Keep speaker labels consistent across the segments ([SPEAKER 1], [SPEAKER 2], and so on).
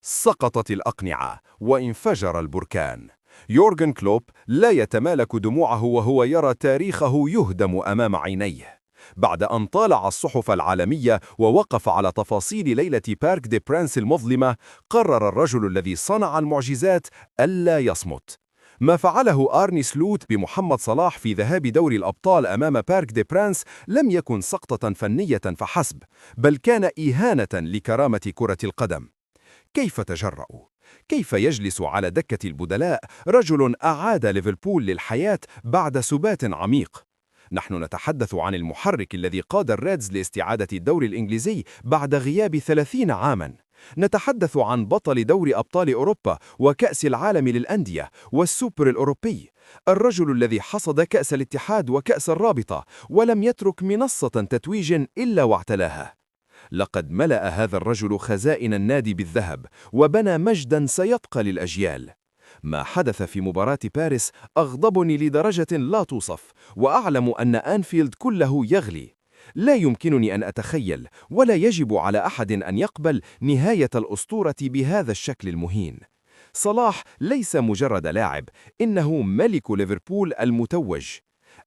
[SPEAKER 1] سقطت الأقنعة وانفجر البركان. يورغن كلوب لا يتمالك دموعه وهو يرى تاريخه يهدم أمام عينيه. بعد أن طالع الصحف العالمية ووقف على تفاصيل ليلة بارك دي برانس المظلمة، قرر الرجل الذي صنع المعجزات ألا يصمت. ما فعله آرني سلوت بمحمد صلاح في ذهاب دوري الأبطال أمام بارك دي برانس لم يكن سقطة فنية فحسب، بل كان إهانة لكرامة كرة القدم. كيف تجرأ؟ كيف يجلس على دكة البدلاء رجل أعاد ليفربول للحياة بعد سبات عميق؟ نحن نتحدث عن المحرك الذي قاد الريدز لاستعادة الدوري الإنجليزي بعد غياب 30 عاماً. نتحدث عن بطل دوري أبطال أوروبا وكأس العالم للأندية والسوبر الأوروبي، الرجل الذي حصد كأس الاتحاد وكأس الرابطة ولم يترك منصة تتويج إلا واعتلاها. لقد ملأ هذا الرجل خزائن النادي بالذهب وبنى مجداً سيبقى للأجيال. ما حدث في مباراة باريس أغضبني لدرجة لا توصف، وأعلم أن أنفيلد كله يغلي. لا يمكنني أن أتخيل، ولا يجب على أحد أن يقبل نهاية الأسطورة بهذا الشكل المهين. صلاح ليس مجرد لاعب، إنه ملك ليفربول المتوج،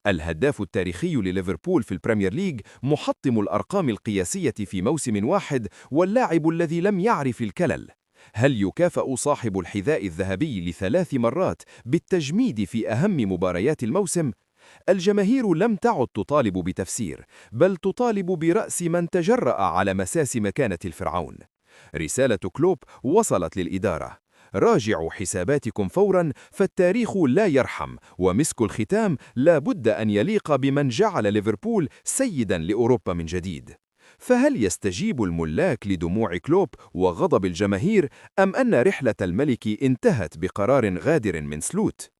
[SPEAKER 1] الهداف التاريخي لليفربول في البريمير ليج، محطم الأرقام القياسية في موسم واحد، واللاعب الذي لم يعرف الكلل. هل يكافأ صاحب الحذاء الذهبي ل3 مرات بالتجميد في أهم مباريات الموسم؟ الجماهير لم تعد تطالب بتفسير، بل تطالب برأس من تجرأ على مساس مكانة الفرعون. رسالة كلوب وصلت للإدارة: راجعوا حساباتكم فوراً، فالتاريخ لا يرحم، ومسك الختام لا بد أن يليق بمن جعل ليفربول سيداً لأوروبا من جديد. فهل يستجيب الملاك لدموع كلوب وغضب الجماهير، أم أن رحلة الملك انتهت بقرار غادر من سلوت؟